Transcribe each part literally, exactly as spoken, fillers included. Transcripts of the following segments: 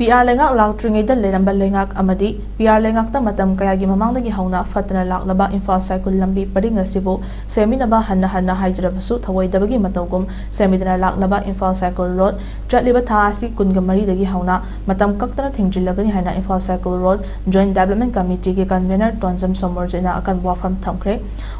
P R ꯂꯩꯉꯥꯛ ꯂꯥꯛꯇ꯭ꯔꯤꯉꯩꯗ ꯂꯩꯔꯝꯕ ꯂꯩꯉꯥꯛ ꯑꯃꯗꯤ ꯄꯤ ꯑꯥꯔ ꯂꯩꯉꯥꯛꯇ ꯃꯇꯝ ꯀꯌꯥꯒꯤ ꯃꯃꯥꯡꯗꯒꯤ ꯍꯧꯅ ꯐꯠꯇꯅ ꯂꯥꯛꯂꯕ ꯏꯝꯐꯥꯜ ꯁꯥꯏꯀꯨꯜ ꯂꯝꯕꯤ ꯄꯔꯤꯡ ꯑꯁꯤꯕꯨ ꯁꯦꯝꯕꯤꯅꯕ ꯍꯟꯅ ꯍꯟꯅ ꯍꯥꯏꯖꯔꯕꯁꯨ ꯊꯧꯑꯣꯏꯗꯕꯒꯤ ꯃꯇꯧꯒꯨꯝ ꯁꯦꯝꯕꯤꯗꯅ ꯂꯥꯛꯂꯕ ꯏꯝꯐꯥꯜ ꯁꯥꯏꯀꯨꯜ ꯔꯣꯗ ꯆꯠꯂꯤꯕ ꯊꯥ ꯑꯁꯤ ꯀꯨꯟꯒ ꯃꯔꯤꯗꯒꯤ ꯍꯧꯅ ꯃꯇꯝ ꯀꯛꯇꯅ ꯊꯤꯡꯖꯤꯜꯂꯒꯅꯤ ꯍꯥꯏꯅ Imphal cycle road joint development ꯀꯃꯤꯇꯤꯒꯤ ꯀꯟꯚꯦꯅꯔ ꯇꯣꯟꯖꯝ ꯁꯣꯃꯣꯔꯖꯤꯠꯅ ꯑꯀꯟꯕ ꯋꯥꯐꯝ ꯊꯝꯈ꯭ꯔꯦ꯫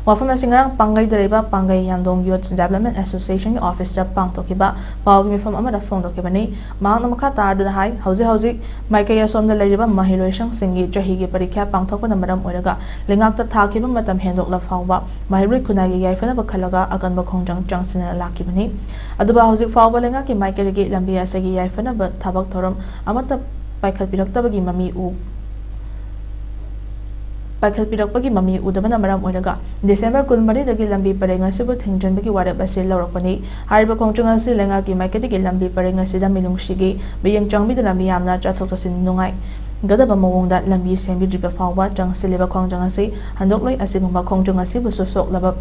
ꯋꯥꯐꯝ ꯑꯁꯤ ꯉꯔꯥꯡ ꯄꯥꯡꯒꯩꯗ ꯂꯩꯕ ꯄꯥꯡꯒꯩ ꯌꯥꯝꯗꯣꯡ ꯌꯨꯠ ꯗꯤꯕꯦꯂꯞꯃꯦꯟꯠ ꯑꯦꯁꯣꯁꯤꯌꯦꯁꯟꯒꯤ ꯑꯣꯐꯤꯁꯇ ꯄꯥꯡꯊꯣꯛꯈꯤꯕ ꯄꯥꯎꯒꯤ ꯃꯤꯐꯝ ꯑꯃꯗ ꯐꯣꯡꯗꯣꯛꯈꯤꯕꯅꯤ꯫ ꯃꯍꯥꯛꯅ ꯃꯈꯥ ꯇꯥꯔꯗꯨꯅ ꯍꯥꯏ, ꯍꯧꯖꯤꯛ ꯍꯧꯖꯤꯛ ꯃꯥꯏꯀꯩ ꯑꯁꯣꯝꯗ ꯂꯩꯔꯤꯕ ꯃꯍꯩꯔꯣꯏꯁꯪꯁꯤꯡꯒꯤ ꯆꯍꯤꯒꯤ ꯄꯔꯤꯈ꯭ꯌꯥ ꯄꯥꯡꯊꯣꯛꯄꯅ ꯃꯔꯝ ꯑꯣꯏꯔꯒ ꯂꯩꯉꯥꯛꯇ ꯊꯥꯈꯤꯕ ꯃꯇꯝ ꯍꯦꯟꯗꯣꯛꯂ ꯐꯥꯎꯕ ꯃꯍꯩꯔꯣꯏ ꯈꯨꯟꯅꯥꯏꯒꯤ ꯌꯥꯏꯐꯅꯕ ꯈꯜꯂꯒ ꯑꯀꯟꯕ ꯈꯣꯡꯖꯪ ꯆꯪꯁꯤꯟꯅ ꯂꯥꯛꯈꯤꯕꯅꯤ꯫ ꯑꯗꯨꯕꯨ ꯍꯧꯖꯤꯛ ꯐꯥꯎꯕ ꯂꯩꯉꯥꯛꯀꯤ ꯃꯥꯏꯀꯩꯗꯒꯤ ꯂꯝꯕꯤ ꯑꯁꯤꯒꯤ ꯌꯥꯏꯐꯅꯕ ꯊꯕꯛ ꯊꯧꯔꯝ ꯑꯃꯠꯇ ꯄꯥꯏꯈꯠꯄꯤꯔꯛꯇꯕꯒꯤ ꯃꯃꯤ ꯎ-, ꯄꯥꯏꯈꯠꯄꯤꯔꯛꯄꯒꯤ ꯃꯃꯤ ꯎꯗꯕꯅ ꯃꯔꯝ ꯑꯣꯏꯔꯒ ꯗꯤꯁꯦꯝꯕꯔ ꯀꯨꯟꯃꯔꯤꯗꯒꯤ ꯂꯝꯕꯤ ꯄꯔꯦꯡ ꯑꯁꯤꯕꯨ ꯊꯤꯡꯖꯤꯟꯕꯒꯤ ꯋꯥꯔꯦꯞ ꯑꯁꯤ ꯂꯧꯔꯛꯄꯅꯤ꯫ ꯍꯥꯏꯔꯤꯕ ꯈꯣꯡꯖꯪ ꯑꯁꯤ ꯂꯩꯉꯥꯛꯀꯤ ꯃꯥꯏꯀꯩꯗꯒꯤ ꯂꯝꯕꯤ ꯄꯔꯦꯡ ꯑꯁꯤꯗ ꯃꯤꯅꯨꯡꯁꯤꯒꯤ ꯃꯤꯠꯌꯦꯡ ꯆꯪꯕꯤꯗꯨꯅ ꯃꯤꯌꯥꯝꯅ ꯆꯠꯊꯣꯛ ꯆꯠꯁꯤꯟ ꯅꯨꯡꯉꯥꯏꯒꯗꯕ ꯃꯑꯣꯡꯗ ꯂꯝꯕꯤ ꯁꯦꯝꯕꯤꯗ꯭ꯔꯤꯕ ꯐꯥꯎꯕ ꯆꯪꯁꯤꯜꯂꯤꯕ ꯈꯣꯡꯖꯪ ꯑꯁꯤ ꯍꯟꯗꯣꯛꯂꯣꯏ꯫ ꯑꯁꯤꯒꯨꯝꯕ ꯈꯣꯡꯖꯪ ꯑꯁꯤꯕꯨꯁꯨ ꯁꯣꯛꯂꯕ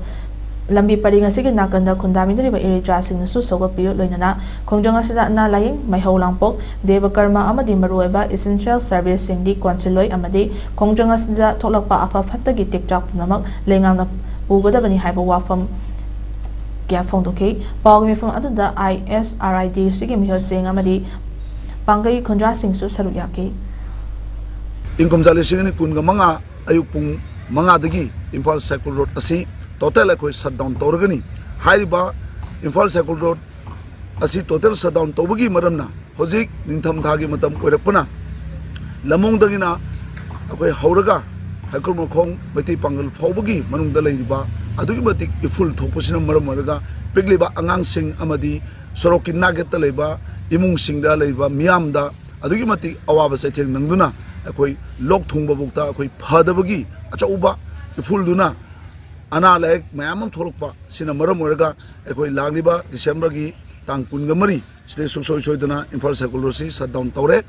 ꯂꯝꯕꯤ ꯄꯔꯦꯡ ꯑꯁꯤꯒꯤ ꯅꯥꯀꯟꯗ ꯈꯨꯟꯗꯥꯃꯤꯟꯅꯔꯤꯕ ꯏꯔꯩꯆꯥꯁꯤꯡꯅꯁꯨ ꯁꯧꯒꯠꯄꯤꯌꯨ꯫ ꯂꯣꯏꯅꯅ ꯈꯣꯡꯖꯪ ꯑꯁꯤꯗ ꯑꯅꯥ ꯂꯥꯌꯦꯡ, ꯃꯩꯍꯧ ꯂꯥꯡꯄꯣꯛ, ꯗꯦꯕ ꯀꯔꯃ ꯑꯃꯗꯤ ꯃꯔꯨꯑꯣꯏꯕ ꯏꯁꯦꯟꯁꯤꯌꯦꯜ ꯁꯔꯚꯤꯁꯁꯤꯡꯗꯤ ꯀꯣꯟꯁꯤꯜꯂꯣꯏ ꯑꯃꯗꯤ ꯈꯣꯡꯖꯪ ꯑꯁꯤꯗ ꯊꯣꯛꯂꯛꯄ ꯑꯐ ꯐꯠꯇꯒꯤ ꯇꯤꯛꯇꯥꯛ ꯄꯨꯝꯅꯃꯛ ꯂꯩꯉꯥꯛꯅ ꯄꯨꯒꯗꯕꯅꯤ ꯍꯥꯏꯕ ꯋꯥꯐꯝ ꯀꯌꯥ ꯐꯣꯡꯗꯣꯛꯈꯤ꯫ ꯄꯥꯎꯒꯤ ꯃꯤꯐꯝ ꯑꯗꯨꯗ ꯑꯥꯏ ꯑꯦꯁ ꯑꯥꯔ ꯑꯥꯏ ꯗꯤ ꯁꯤꯒꯤ ꯃꯤꯍꯨꯠꯁꯤꯡ ꯑꯃꯗꯤ ꯄꯥꯡꯒꯩ ꯈꯨꯟꯗ꯭ꯔꯥꯁꯤꯡꯁꯨ ꯁꯔꯨꯛ ꯌꯥꯈꯤ꯫ ꯏꯪ ꯀꯨꯝꯖꯥ ꯂꯤꯁꯤꯡ ꯑꯅꯤ ꯀꯨꯟꯒ ꯃꯉꯥ ꯑꯌꯨꯛ ꯄꯨꯡ ꯃꯉꯥꯗꯒꯤ ꯏꯝꯐꯥꯜ ꯁꯥꯏꯀꯨꯜ ꯔꯣꯗ ꯑꯁꯤ ꯇꯣꯇꯦꯜ ꯑꯩꯈꯣꯏ ꯁꯠ ꯗꯥꯎꯟ ꯇꯧꯔꯒꯅꯤ꯫ ꯍꯥꯏꯔꯤꯕ ꯏꯝꯐꯥꯜ ꯁꯥꯏꯀꯨꯜ ꯔꯣꯗ ꯑꯁꯤ ꯇꯣꯇꯦꯜ ꯁꯠ ꯗꯥꯎꯟ ꯇꯧꯕꯒꯤ ꯃꯔꯝꯅ ꯍꯧꯖꯤꯛ ꯅꯤꯡꯊꯝꯊꯥꯒꯤ ꯃꯇꯝ ꯑꯣꯏꯔꯛꯄꯅ ꯂꯝꯂꯣꯡꯗꯒꯤꯅ ꯑꯩꯈꯣꯏ ꯍꯧꯔꯒ ꯍꯩꯀ꯭ꯔꯨ ꯃꯈꯣꯡ ꯃꯩꯇꯩ ꯄꯥꯡꯒꯜ ꯐꯥꯎꯕꯒꯤ ꯃꯅꯨꯡꯗ ꯂꯩꯔꯤꯕ ꯑꯗꯨꯛꯀꯤ ꯃꯇꯤꯛ ꯏꯐꯨꯜ ꯊꯣꯛꯄꯁꯤꯅ ꯃꯔꯝ ꯑꯣꯏꯔꯒ ꯄꯤꯛꯂꯤꯕ ꯑꯉꯥꯡꯁꯤꯡ ꯑꯃꯗꯤ ꯁꯣꯔꯣꯛꯀꯤ ꯅꯥꯀꯠꯇ ꯂꯩꯕ ꯏꯃꯨꯡꯁꯤꯡꯗ ꯂꯩꯕ ꯃꯤꯌꯥꯝꯗ ꯑꯗꯨꯛꯀꯤ ꯃꯇꯤꯛ ꯑꯋꯥꯕ ꯆꯩꯊꯦꯡ ꯅꯪꯗꯨꯅ ꯑꯩꯈꯣꯏ ꯂꯣꯛ ꯊꯨꯡꯕꯐꯥꯎꯗ ꯑꯩꯈꯣꯏ ꯐꯗꯕꯒꯤ ꯑꯆꯧꯕ ꯏꯐꯨꯜꯗꯨꯅ ꯑꯅꯥ ꯂꯥꯏꯌꯦꯛ ꯃꯌꯥꯝ ꯑꯃ ꯊꯣꯛꯂꯛꯄ ꯁꯤꯅ ꯃꯔꯝ ꯑꯣꯏꯔꯒ ꯑꯩꯈꯣꯏ ꯂꯥꯛꯂꯤꯕ ꯗꯤꯁꯦꯝꯕꯔꯒꯤ ꯇꯥꯡ ꯀꯨꯟꯒ ꯃꯔꯤ ꯁꯤꯗ ꯁꯨꯡꯁꯣꯏ ꯁꯣꯏꯗꯅ ꯏꯝꯐꯥꯜ ꯁꯥꯏꯀꯨꯜ ꯔꯣꯗꯁꯤ ꯁꯠ ꯗꯥꯎꯟ ꯇꯧꯔꯦ꯫